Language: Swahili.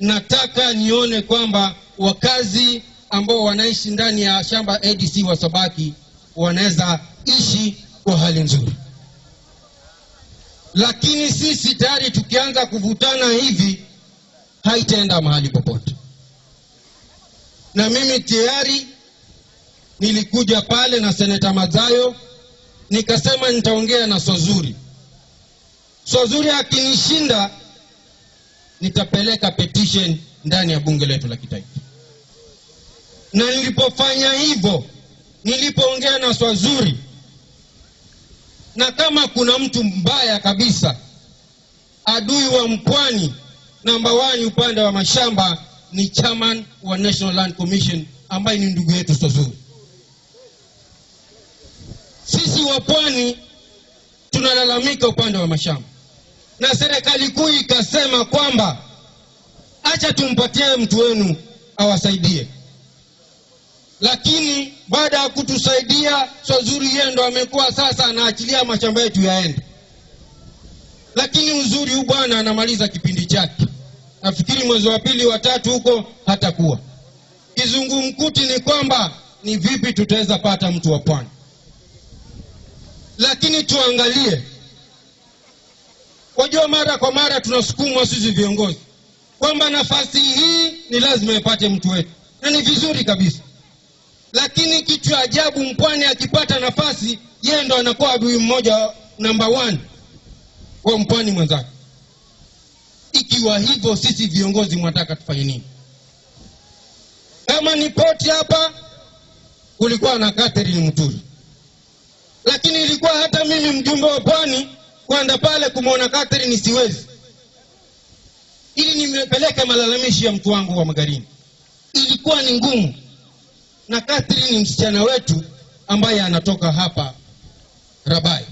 Nataka nione kwamba wakazi ambao wanaishi ndani ya shamba ADC wa Sabaki wanaweza ishi kwa hali nzuri. Lakini sisi tayari tukianza kuvutana hivi haitaenda mahali popote. Na mimi tayari nilikuja pale na Seneta Madzayo nikasema nitaongea na Swazuri. Swazuri akinishinda nitapeleka petition ndani ya bunge letu la kitaifa. Na nilipofanya hivyo, nilipoongea na Swazuri, na kama kuna mtu mbaya kabisa, adui wa mpwani namba 1 upande wa mashamba, ni chairman wa National Land Commission ambaye ni ndugu yetu Swazuri. Sisi wa pwani tunalalamika upande wa mashamba, na serikali kuu ikasema kwamba acha tumpatie mtu wenu awasaidie. Lakini baada ya kutusaidia, Swazuri yeye ndo amekuwa sasa anaachilia mashamba yetu yaende. Lakini uzuri huu bwana anamaliza kipindi chake. Nafikiri mwezi wa pili wa tatu huko hatakuwa. Kizungumkuti ni kwamba ni vipi tutaweza pata mtu wa pwani. Lakini tuangalie. Wajua mara kwa mara tunasukumwa sisi viongozi kwamba nafasi hii ni lazima ipate mtu wetu. Na ni vizuri kabisa. Lakini kitu ajabu, mpwani akipata nafasi yeye ndo anakuwa adui mmoja namba 1 wa mpwani mwenzake. Ikiwa hivyo sisi viongozi mwataka tufanye nini? Kama ni poti hapa kulikuwa na Catherine Muturi. Lakini ilikuwa hata mimi mjumbe wa pwani kwenda pale kumuona Catherine siwezi. Ili nimepeleka malalamishi ya mtu wangu wa Magarini. Ilikuwa ni ngumu. Na Catherine ni msichana wetu ambaye anatoka hapa Rabai.